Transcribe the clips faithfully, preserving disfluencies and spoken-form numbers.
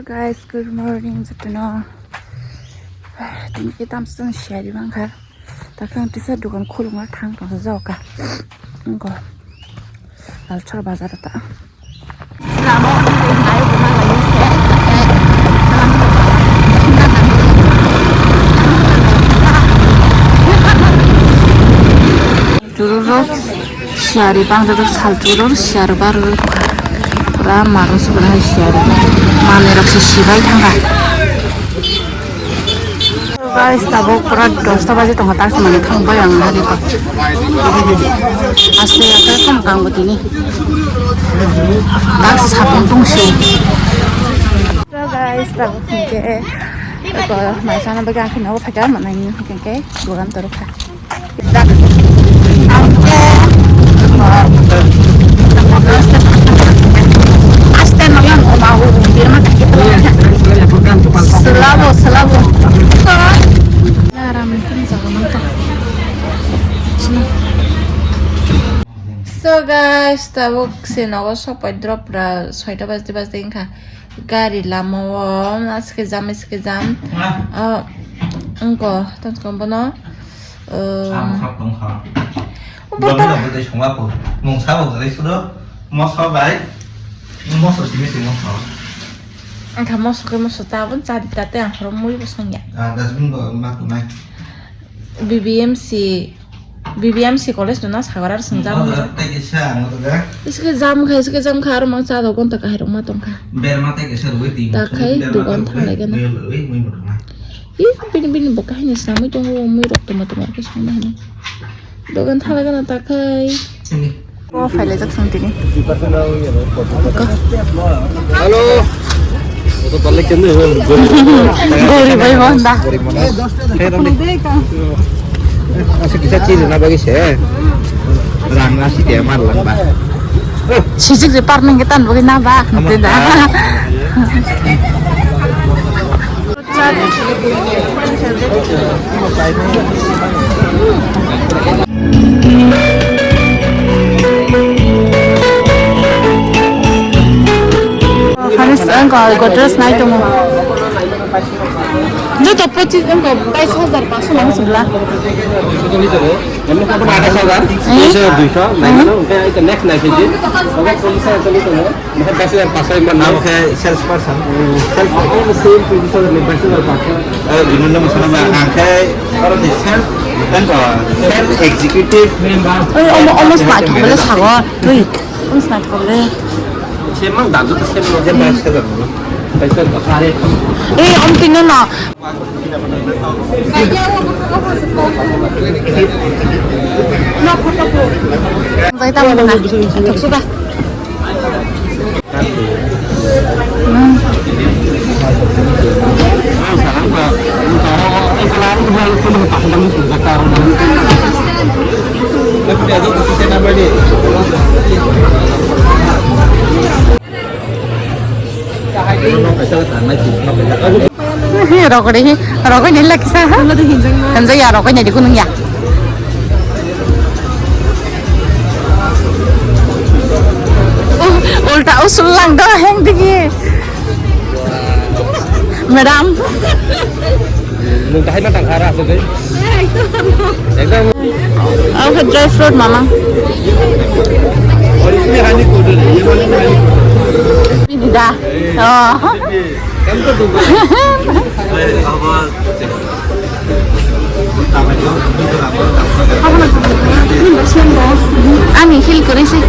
Guys, good morning jotono. Tini ke tamsong siyari bangkha. Takhe ang tisa dukan khulukna thang tongsa jokha. Wngkha. Alchar bazar ta. Chururok siyari bangdodok sal churur siyari barurok pura marung sukuna hai siyari manwirok se sibai thangkha. Guys, tabuk pura dosta baje tongkha, tak se mani thang bai ang hari ko. Aste aste kom kang bo tini. Tak se sapung tong se. So guys, tabuk hingke ko mai sana baga ang khina o phaikha manai ni hingke dugan torokha. Selabo, selabo. So guys, tabuk se nogo sopai drop ra soita bajte bajte wngkha. Gari lama o aske jam, aske jam. Ah. Oh, wngko, tong tong bono. Um, Ang sok tong kha. Botor. Botor botor songla ko. Mung sa bo gari sudo. Moso bai. Moso simi simi moso. Ang kha moso ke moso ta bon cha di ta te ang khoro mui bo songya. Ah, dustbin bo ma ko nai. B B M C, B B M C college no na sagor ar swngjak. Moso tei kisa ang to ga. Iske jam kha, iske jam kha, aro mang cha do gon ta kahai rok ma tong kha. Ber ma tei kisa roi ti. Ta khai dugan thang lai gana. Mui bo tong nai. Ih, bini, bini bo kahini samui tongo, mui rok tongma tongma khe songna hini. Dogan thala gana takhai. Sini. O phailai jak song tini. Hello. Oto palle kende. Gori bai honda. Gori mana? Hey, Roni. Asa kisa chini na bagi se. Rang nasi dia mar lang ba. Sijik je parneng ke tan bagi na ba. Ama. Tenda. Hanis ang ko Godrej nai tongo. Joto pochis ang ko bais hajar paso nang sibla. Athais hajar, duiso, duiso, nai mano, oke, next nai phaidi. Oke, police ang tuli tongo. Oke, bachelor pass oi mano. Oke, sales person. Sales person. Same position ni bachelor pass. Eh, bini nang sana ba, oke, oro ni sales, tang ko, sales executive. Oi, omo, omo smart thok le sago. Oi, omo smart thok le. Same mang dan tu same lo. Same bachelor. Bachelor pass. Eh, om tino no. Jai tamo na. Thok suka. Rokoi, rokoi ni lakisa. Hanjaya rokoi ni dikunung ya. Ulta usul lang do heng digi. Madam. Nung tahai ma tangkha ra asuk dei. Ekdom. Oke, dry fruit mama. Ini dah. Oh. Ani heal koreisi.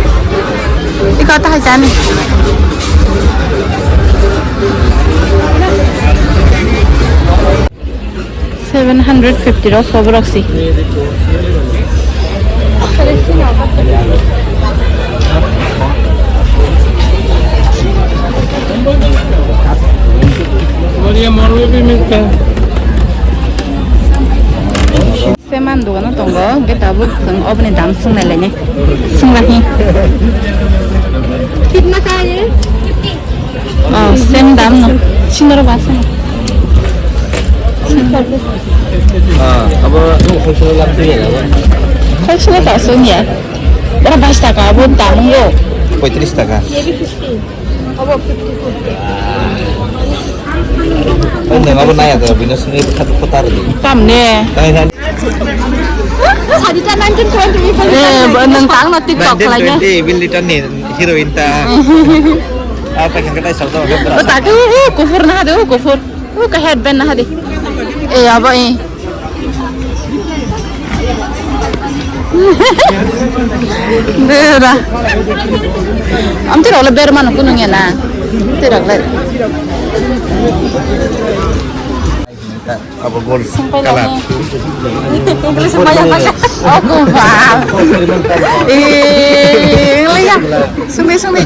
Iko tahai jani. Seven hundred fifty rok sobo rok si. Seman dogano tongo, hingke tabuk chwng oboni dam swngnai lainai. Swnglahi. Kitna chahiye? Oh, same dam no. Sindoro ba same. Ah, abo wholesale lab sini ya, abo? Wholesale ta sini ya. Ora bais taka abo dam ngo. Poitris taka. Ye bhi fifty. Abo fifty, fifty. Nang abo naya to, bino sini khat kotar di. Tamne. Tang san. Sarita nineteen twenty, eh, nang tang na TikTok nineteen khlai ne. Twenty, Evil Return ni heroine ta. Apa kata sabda? O ta ke, o, o, kufur na hade, o, kufur. O, ka headband na hade. Eh, abo, eh. Bera. Am tira ola ber mano kunung ya na. Tira ola. Abo gold color. English maya maya. Oh, kuba. Eh, liya. Sumi, sumi.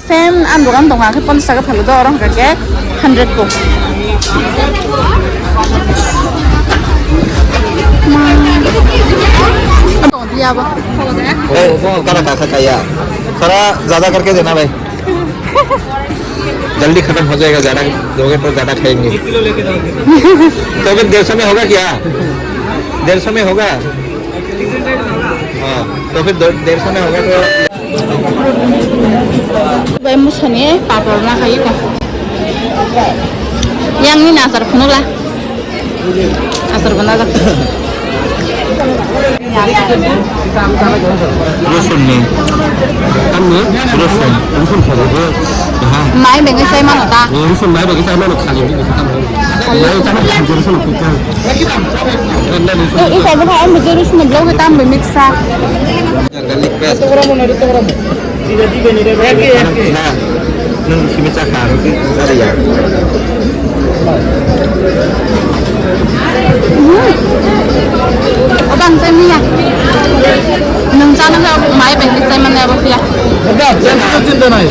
Same ang dogan tongo, ang khe ponchash taka phalo do, oro hwnkha khe hundred ko. Tongo phiya bo. ए, वो करा था क्या? थोड़ा ज्यादा करके देना भाई। जल्दी खत्म हो जाएगा, ज्यादा दोगे तो ज्यादा खाएंगे। तो फिर डेढ़ सौ में होगा क्या? डेढ़ सौ में होगा? हाँ, तो फिर दो, डेढ़ सौ में होगा तो। Bai musani papor na khai ko. Yang ni nasar phunula. Asar bana jak. Rosun ni. Tamni? Rosun. Rosun khoro bo. Aha. Mai bengi sai mano ta. Rosun mai bengi sai mano khali. Mai tamo khali rosun khukha. Eh, eh, sai bana am je rosun blog tam be mix sa. Garlic paste. Na, nung simi chakha, nung si chari ya. Abang saya niya. Nung sana ka mai beng saya mana apa ya? Ada, jangan cinta naik.